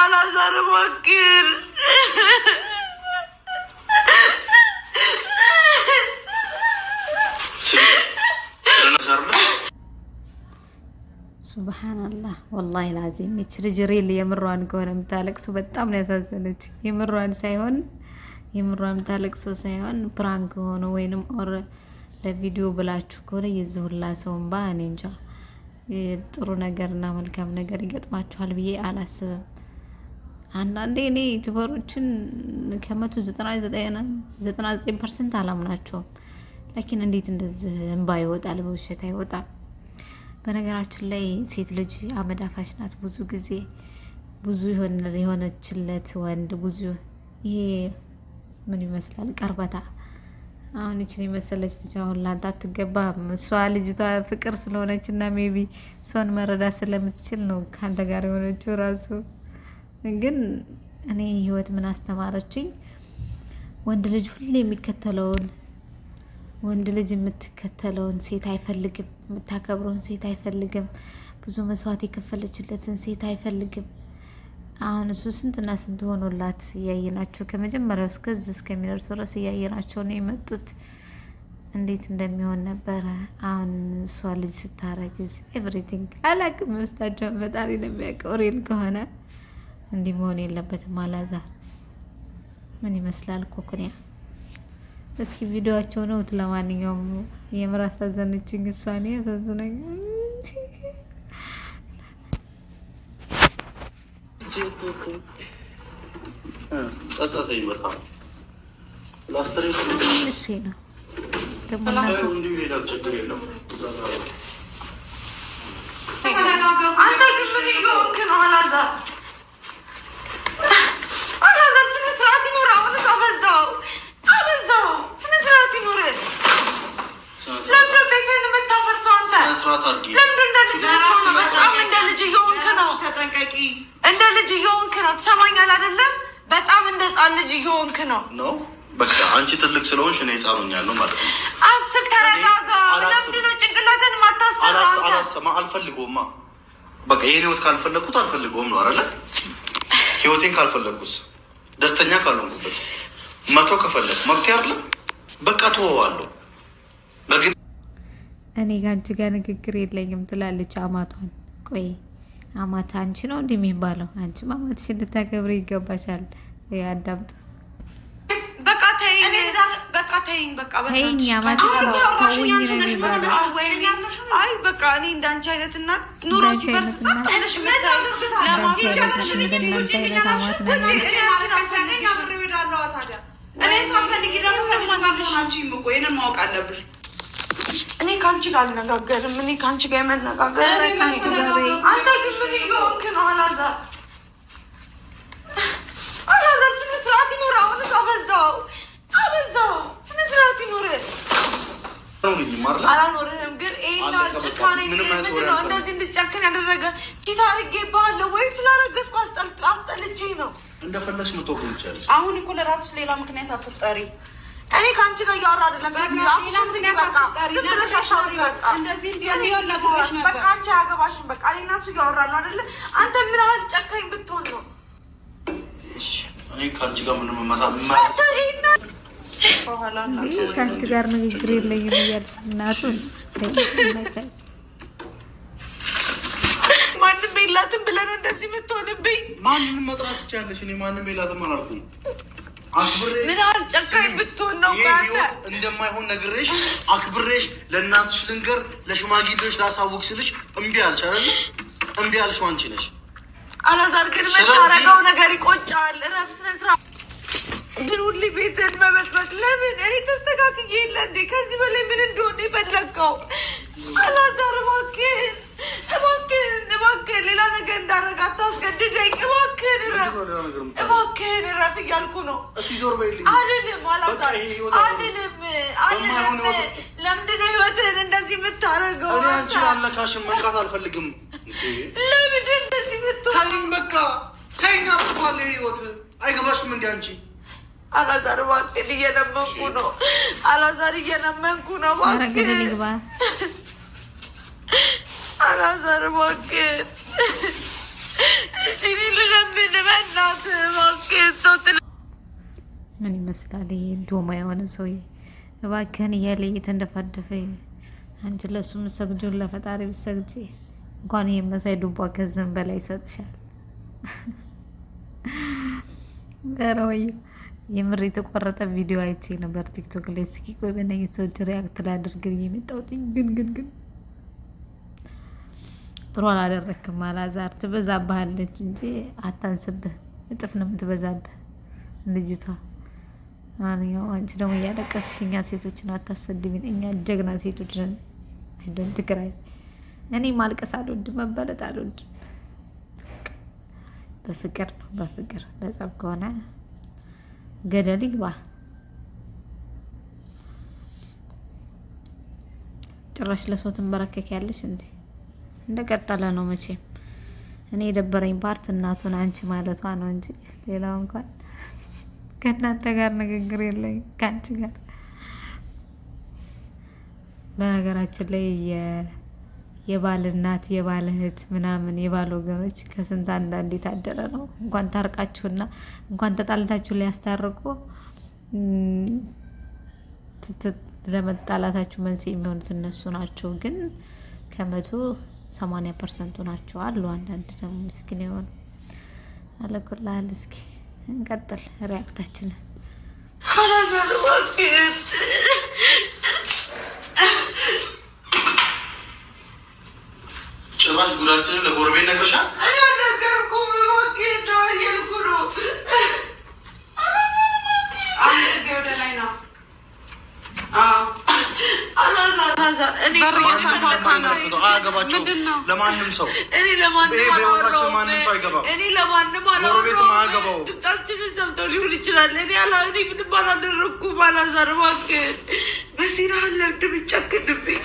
አላዛር እባክህን። ሱብሃንአላህ ወላሂ ላዚም ይች ልጅ real የምሯን ከሆነ የምታለቅሰው በጣም ነው ያሳዘነች። የምሯን ሳይሆን የምሯን የምታለቅሰው ሳይሆን prank ሆኖ ወይንም or ለቪዲዮ ብላችሁ ከሆነ የዚህ ሁላ ሰው እንባ እኔ እንጃ ጥሩ ነገርና መልካም ነገር ይገጥማችኋል ብዬ አላስብም። አንዳንዴ እኔ YouTuber ኦችን ከ199% አላምናቸውም። ላኪን እንዴት እንደዚህ እንባ ይወጣል? በውሸት አይወጣም። በነገራችን ላይ ሴት ልጅ አመድ አፋሽ ናት። ብዙ ጊዜ ብዙ የሆነችለት ወንድ ብዙ ይሄ ምን ይመስላል ቀርበታ አሁን ይችን የመሰለች ልጅ አሁን ላንተ አትገባህም። እሷ ልጅቷ ፍቅር ስለሆነች እና maybe ሰውን መረዳት ስለምትችል ነው ከአንተ ጋር የሆነችው ራሱ። ግን እኔ ህይወት ምን አስተማረችኝ? ወንድ ልጅ ሁሌ የሚከተለውን ወንድ ልጅ የምትከተለውን ሴት አይፈልግም። የምታከብረውን ሴት አይፈልግም። ብዙ መስዋዕት የከፈለችለትን ሴት አይፈልግም። አሁን እሱ ስንትና ስንት ሆኖላት እያየናቸው ከመጀመሪያው እስከዚህ እስከሚደርሱ ድረስ እያየናቸው ነው የመጡት። እንዴት እንደሚሆን ነበረ። አሁን እሷ ልጅ ስታረግዝ everything አላቅም። ውስጣቸውን ፈጣሪ ነው የሚያውቀው። real ከሆነ እንዲህ መሆን የለበትም። አላዛር ምን ይመስላል ኮክንያ እስኪ ቪዲዮቸው ነው። ለማንኛውም የምር አሳዘነችኝ። እሷ እኔ ያሳዝነኝ። ጸጸተኝ በጣም እሺ ነው ችግር የለም። አንተ ግን ምን እየሆንክ ነው አላዛር? አላዛር ስነ ስርዓት ይኑር። አሁንስ አበዛው አበዛው። ስነ ስርዓት ይኑር። ለምንድን ቤትህን የምታፈርሰው አንተ? ለምንድን እንደ ልጅ ነው? በጣም እንደ ልጅ እየሆንክ ነው። ተጠንቀቂ። እንደ ልጅ እየሆንክ ነው። ትሰማኛል አይደለም? በጣም እንደ ህፃን ልጅ እየሆንክ ነው። ነው በቃ አንቺ ትልቅ ስለሆንሽ እኔ ህፃን ሆኛለሁ ማለት ነው። አስብ፣ ተረጋጋ። ለምንድን ነው ጭንቅላትን የማታስበው አንተ? አላሰማ አልፈልገውማ። በቃ ይሄን ህይወት ካልፈለግኩት አልፈልገውም ነው አይደለ? ህይወቴን ካልፈለግኩስ፣ ደስተኛ ካልሆንኩበት፣ መቶ ከፈለግ መብቴ አይደለም። በቃ ተወዋለሁ። እኔ ከአንቺ ጋር ንግግር የለኝም ትላለች አማቷን። ቆይ አማት አንቺ ነው እንዲህ የሚባለው? አንቺም አማትሽ እንድታከብሪ ይገባሻል። አዳምጡ። በቃ ተይኝ፣ በቃ ተይኝ፣ በቃ ተይኝ፣ አማት ተውኝ ነው የሚባለው። አይ በቃ እኔ እንዳንቺ አይነት እናት ኑሮ ሲፈርስ ጸጥ ብለሽ እኔ ከአንቺ ጋር አልነጋገርም። እኔ ከአንቺ ጋር የመነጋገር አንተ ግን ምን እየሆንክ ነው አላዛር? አላዛር ስነ ስርዓት ይኑር። አሁንስ አበዛው አበዛው። ስነ ስርዓት ይኑር። አላኖርህም ግን ይሄን ጭካኔ ምንድን ነው እንደዚህ እንድጨክን ያደረገ? cheat አድርጌብሃለሁ ወይ ስላረገዝኩ አስጠልቼ ነው። እንደፈለግሽ መተው ይቻላል። አሁን እኮ ለራስሽ ሌላ ምክንያት አትፍጠሪ። እኔ ከአንቺ ጋር እያወራ አይደለም። ዝም ብለሽ አታውሪ። በቃ በቃ አንቺ አያገባሽም። በቃ እኔ እና እሱ እያወራን ነው አይደለ? አንተ ምን ያህል ጨካኝ ብትሆን ነው? እኔ ከአንቺ ጋር ምንም ከአንቺ ጋር ንግግር የለኝም እያልሽ እናቱን ማንም የላትም ብለህ ነው እንደዚህ የምትሆንብኝ? ማንንም መጥራት ትችያለሽ። እኔ ማንም የላትም አላልኩም። ምን ያህል ጨካኝ ብትሆን ነው? እንደማይሆን ነግሬሽ አክብሬሽ ለእናትሽ ልንገር ለሽማግሌዎች ላሳውቅ ስልሽ እምቢ አልሽ አይደለ? እምቢ አልሽው አንቺ ነሽ። አላዛር ግን የምታረገው ነገር ይቆጫል። እረፍ፣ ስነ ስርዓት ግን ሁሌ ቤትን መበጥበጥ ለምን? እኔ ተስተካክዬ የለ እንዴ? ከዚህ በላይ ምን እንደሆነ የፈለግከው? አላዛር እባክህን፣ እባክህን፣ እባክህን ሌላ ነገር እንዳደረግ አታስገድደኝ። እባክህን እረፍ፣ እባክህን እረፍ እያልኩ ነው። እስቲ ዞር በይልኝ። አልልም፣ አላዛር አልልም፣ አልልም። ለምንድን ነው ህይወትህን እንደዚህ የምታደርገው? እኔ አንቺን አልነካሽም፣ መንካት አልፈልግም። ለምንድን እንደዚህ የምትሆነው? ተይኝ፣ በቃ ተይኝ። አብቅቷል ይሄ ህይወት። አይገባሽም እንዲ አንቺ አላዛር እባክህን እየለመንኩ ነው። አላዛር እየለመንኩ ነው። እባክህን አላዛር እባክህን እሺ እኔ ልለምን በእናትህ እባክህ ተው። ምን ይመስላል ይሄ ዶማ የሆነ ሰውዬ? እባክህን እያለ እየተንደፋደፈ፣ አንቺ ለእሱ ምሰግጂውን ለፈጣሪ ብትሰግጂ እንኳን ይሄ መሳይ ዱባ ከዝም በላይ ይሰጥሻል። ኧረ ወይዬ፣ የምር የተቆረጠ ቪዲዮ አይቼ ነበር ቲክቶክ ላይ። እስኪ ቆይ በእነኝህ ሰዎች react ላድርግ ብዬ የመጣሁት ግን ግን ግን ጥሩ አላደረክም አላዛር። ትበዛብሃለች እንጂ አታንስብህ፣ እጥፍ ነው የምትበዛብህ ልጅቷ። ማንኛውም አንቺ ደግሞ እያለቀስሽ እኛ ሴቶችን አታሰድቢን። እኛ ጀግና ሴቶች ነን። I don't cry። እኔ ማልቀስ አልወድም፣ መበለጥ አልወድም። በፍቅር ነው በፍቅር፣ በጸብ ከሆነ ገደል ይግባ። ጭራሽ ለሰው ትንበረከክ ያለሽ እንዴ? እንደቀጠለ ነው መቼም። እኔ የደበረኝ part እናቱን አንቺ ማለቷ ነው እንጂ ሌላው እንኳን ከእናንተ ጋር ንግግር የለኝም ከአንቺ ጋር። በነገራችን ላይ የባል እናት፣ የባል እህት ምናምን፣ የባል ወገኖች ከስንት አንዳንድ የታደለ ነው። እንኳን ታርቃችሁና እንኳን ተጣልታችሁ ሊያስታርቁ ለመጣላታችሁ መንስኤ የሚሆኑት እነሱ ናቸው። ግን ከ180 percent ኡ ናቸው አሉ። አንዳንድ ደግሞ ምስኪን የሆኑ አለኩላህል። እስኪ እንቀጥል react ኣችንን። አላዛር እባክህ። ጭራሽ ጉዳችንን ለጎረቤት ነግረሻል? እኔ አልነገርኩም። እባክህ ተው እያልኩ ነው። አንድ ጊዜ ወደ ላይ ነው። አዎ። አላዛር፣ አላዛር፣ እኔ በር እየተንኳኳ ነው። አያገባቸውም። ምንድን ነው? ለማንም ሰው እኔ ለማንም ይሄ በህይወታችን አላወራሁም። ማንም ሰው አይገባም። እኔ ለማንም ጎረቤትም አላወራሁም። አያገባውም። ድምጻችንን ሰምተው ሊሆን ይችላል። እኔ ምንም አላደረኩም። አላዛር እባክህን በሲራ ለምድም ይጨክንብኝ።